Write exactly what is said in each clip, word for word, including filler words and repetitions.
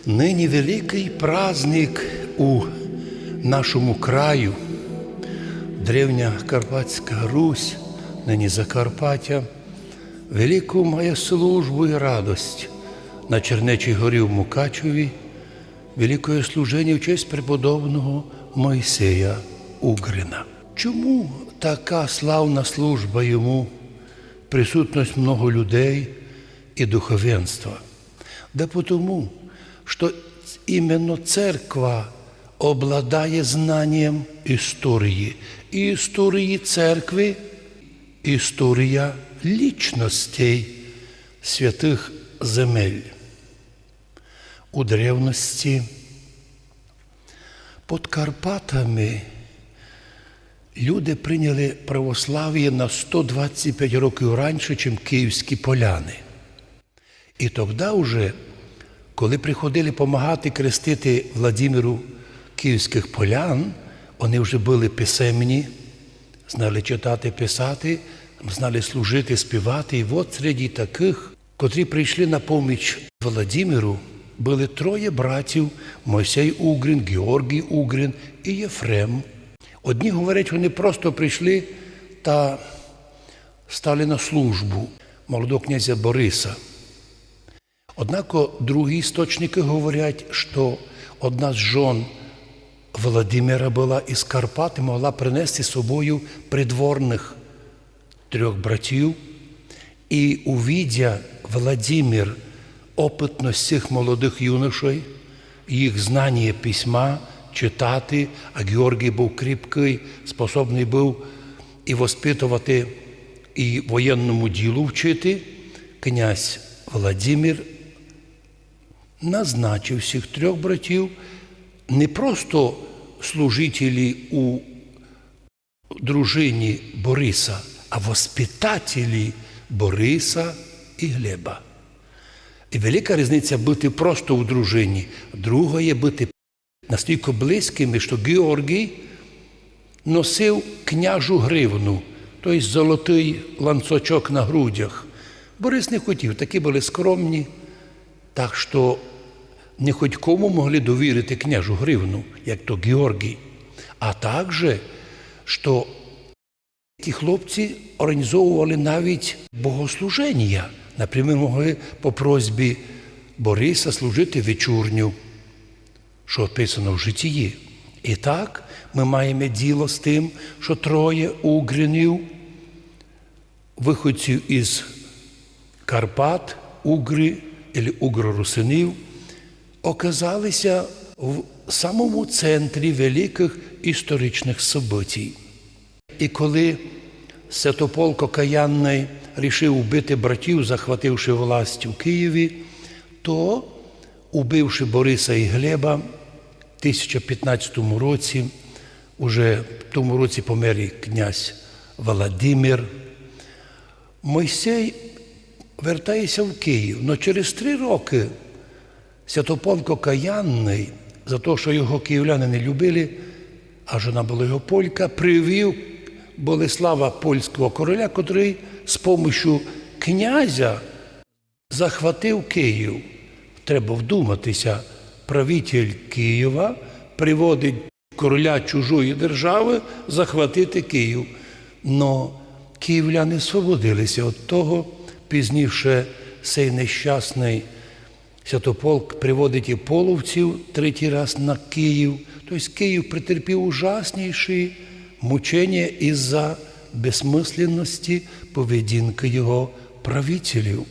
Нині великый праздник у нашому краю. Древня Карпатська Русь, нині Закарпаття, велику має службу і радость на Чернечій горі в Мукачеві, великоє служеня в честь преподобного Мойсея Угрина. Чому така славна служба йому, присутность много людей і духовенства? Да потому, што именно церква обладає знанієм історії. І історії церкви, історія лічностей святых земель. У древности під Карпатами люди прийняли православіє на сто двадцять пять років раньше, чим київські поляни. І тогда уже, коли приходили помагати крестити Владимиру київськых полян, они вже были писемні, знали читати, писати, знали служити, співати. І от серед такых, котрі прийшли на поміч Владимиру, были троє братів: Мойсей Угрин, Георгій Угрин і Єфрем. Одні говорять, вони просто прийшли та стали на службу молодого князя Бориса. Однако другі істочникы говорять, што одна з жон Владимира была із Карпат і могла принести з собою придворных трьох братів. І увидя Владимир опытность сих молодых юношей, їх знаніє письма, читати, а Георгій быв кріпкый, способный быв і воспитовати, і воєнному ділу вчити, князь Владимир назначив сих трьох братів не просто служителі у дружині Бориса, а воспитателі Бориса і Глеба. І велика різниця быти просто у дружині, друге є быти настілько близькыми, што Георгій носив княжу гривну, то єсть золотый ланцочок на грудях. Борис не хотів, такі были скромні, так што не хоть кому могли довірити княжу гривну, як то Георгій. А также, што ті хлопці організовували навіть богослуженія. Наприклад, могли по просьбі Бориса служити вечурню, што описано в Житії. І так мы маєме діло з тым, што троє угринів, выходців із Карпат, угры, или угро-русинів, оказалися в самому центрі великых історичных событій. І коли Святополк Окаянный рішив убити братів, захвативши власть у Києві, то, убивши Бориса і Глеба, в тисяча пятнадцятому році, уже в тому році помер і князь Владимир, Мойсей вертає ся в Київ. Но через три рокы Святополк Окаянный, за то, што його київляни не любили, а жона была його полька, привів Болеслава, польського короля, котрый з помощю князя захватив Київ. Треба вдумати ся, правитель Києва приводить короля чужої державы захватити Київ. Но київляни освободили ся од того. Пізніше сей нещасный Святополк приводить і половців третій раз на Київ. Тобто Київ претерпів ужасніші мученя із-за безсмысленности поведінкы його правителів.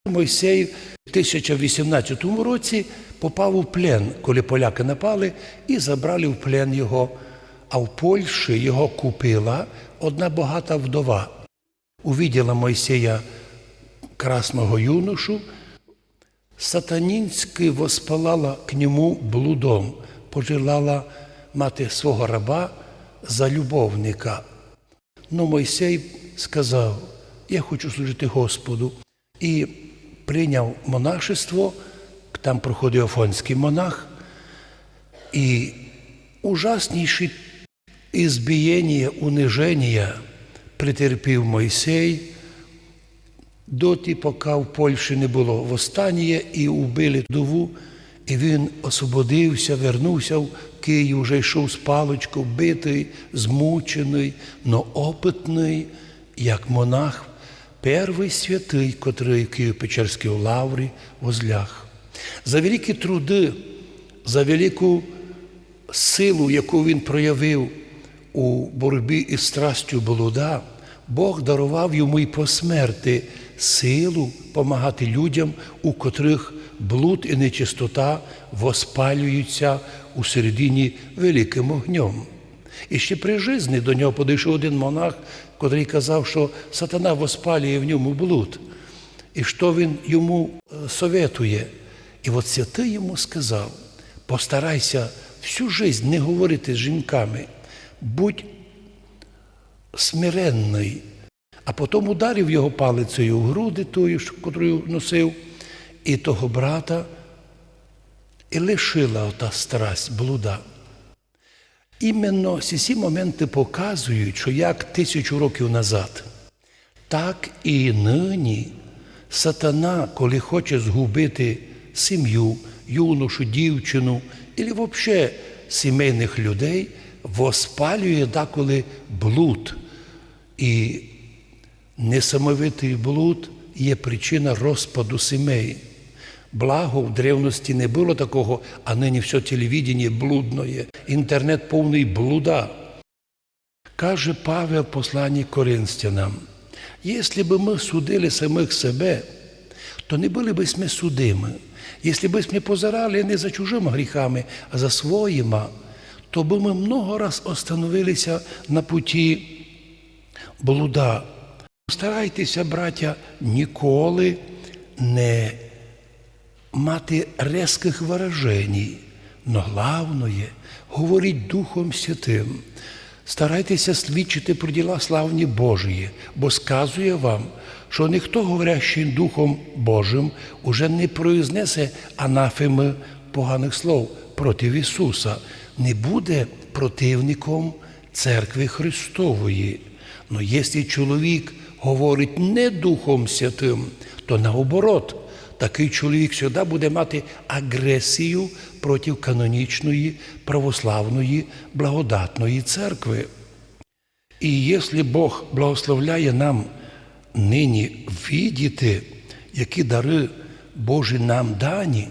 Мойсей в тисяча вісімнадцятому році попав у плен, коли полякы напали і забрали в плен його. А в Польщі його купила одна богата вдова. Увиділа Мойсея, красного юношу, сатанинськи воспылала к ньому блудом, пожелала мати свого раба за любовника. Но Мойсей сказав: «Я хочу служити Господу». І прийняв монашество, там проходив афонськый монах, і ужасніші ізбієня, униженя претерпів Мойсей, доти, пока в Польщі не было восстанія і убили вдову, І він освободився, вернувся в Київ, уже йшов з паличков, битый, змученый, но опытный, як монах, первый святый, котрый в Києво-Печерській лаврі возляг. За великі труды, за велику силу, яку він проявив у боротьбі із страстю блуда, Бог даровав йому й по смерти силу помагати людям, у котрых блуд і нечистота воспалюються у середині великым огньом. І ще при жизни до нього подійшов один монах, котрый казав, що сатана воспалює в ньому блуд. І що він йому, е, советує? І от святый йому сказав: «Постарайся всю жизнь не говорити з жінками, будь смиренный». А потом ударив його палицею в груди тою, ш-, котру носив, і того брата і лишила ота страсть блуда. Іменно сі, сі моменты показують, що як тисячу років назад, так і нині сатана, коли хоче згубити сім'ю, юношу, дівчину, или вообще сімейных людей, воспалює деколи блуд. І несамовитый блуд є причина розпаду сімей. Благо, в древности не было такого, а нині всьо телевидение блудноє, інтернет повный блуда. Каже Павел в посланні к Коринфянам: «Если бы мы судили самых себе, то не были бы сьме судимы. Если бы сьме позирали не за чужыма гріхами, а за своїма, то бы мы много раз остановилися на путі блуда». Старайтеся, братя, ніколи не мати резкых выраженій, но главноє, говоріть Духом Святым. Старайтеся свідчити про діла славні Божії, бо сказує вам, що ніхто, говорящий Духом Божим, уже не произнесе анафемы, поганых слов проти Ісуса, не буде противником Церкви Христової. Но якщо чоловік говорить не Духом Святым, то наоборот, такый чоловік всегда буде мати агресію проти канонічної, православної, благодатної церкви. І якщо Бог благословляє нам нині видіти, які дары Божі нам дані,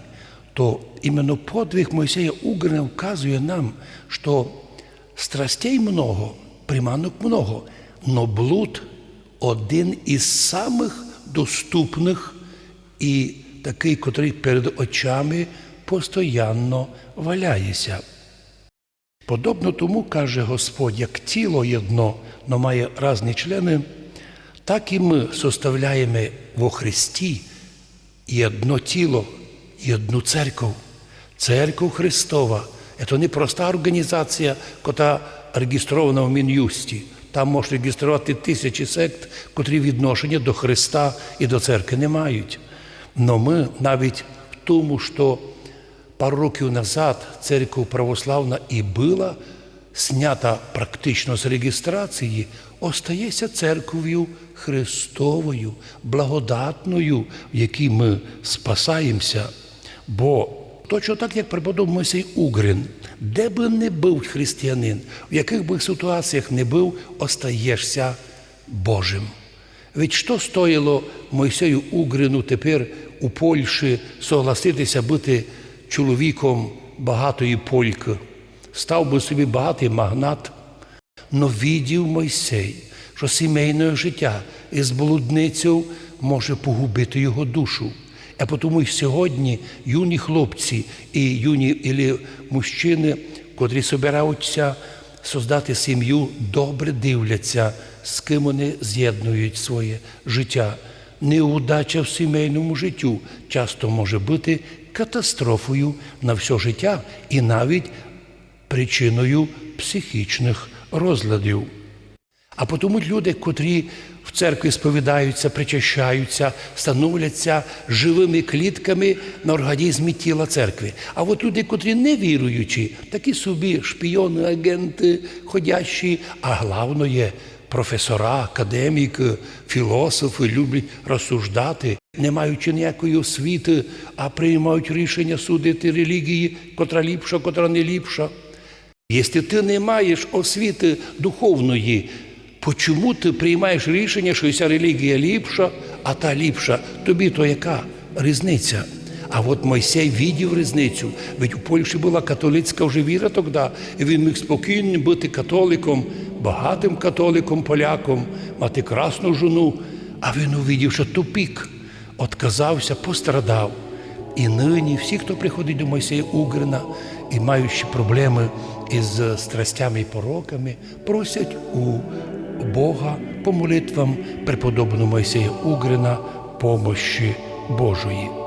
то іменно подвиг Мойсея Угрина вказує нам, що страстей много, приманок много, но блуд один із самых доступных і такый, котрый перед очами постоянно валяє ся. Подобно тому, каже Господь, як тіло єдно, но має разні члены, так і мы составляєме во Христі єдно тіло, єдну церков. Церков Христова — це не проста організація, котра реґістрована в Мін'юсті. Там можуть реґістровати тисячі сект, котрі відношення до Христа і до церкви не мають. Но мы навіть в тому, што пару років назад церков православна і была снята практично з реґістрації, остає ся церковю Христовою, благодатною, в якій мы спасаємся. Бо точно так, як преподобный Мойсей Угрин, де бы не быв християнин, в якых бы ситуаціях не быв, остаєш ся Божим. Ведь што стоїло Мойсею Угрину тепер у Польщі согласити ся быти чоловіком багатої полькы? Став бы собі багатый магнат. Но видів Мойсей, што сімейне житя із блудницьов може погубити його душу. А потому й сьогодні юні хлопці і юні, ілі мужчины, котрі собираються создати сім'ю, добре дивляться, з ким они з'єднують своє житя. Неудача в сімейному житю часто може быти катастрофою на всьо житя і навіть причиною психічных розладів. А потому люди, котрі в церкві сповідаються, причащаються, становляться живыми клітками на організмі тіла церкви. А от люди, котрі не віруючі, такі собі шпіоны, аґенты, ходящі, а главноє, професора, академікы, філософы, люблять розсуждати. не маючи ніякої освіти, а приймають рішення судити релігії, котра ліпша, котра не ліпша. Якщо ти не маєш освіти духовної, почому ти приймаєш рішення, що ця релігія ліпша, а та ліпша? Тобі то яка різниця? А от Мойсей видів різницю, ведь у Польщі була католицька вже віра тогда, і він міг спокійно бути католиком, багатим католиком, поляком, мати красну жону. А він увидів, що тупик, отказався, пострадав. І нині всі, хто приходить до Мойсея Угрина і маючи проблеми із страстями і пороками, просять у Бога по молитвам преподобного Мойсея Угрина помощі Божої.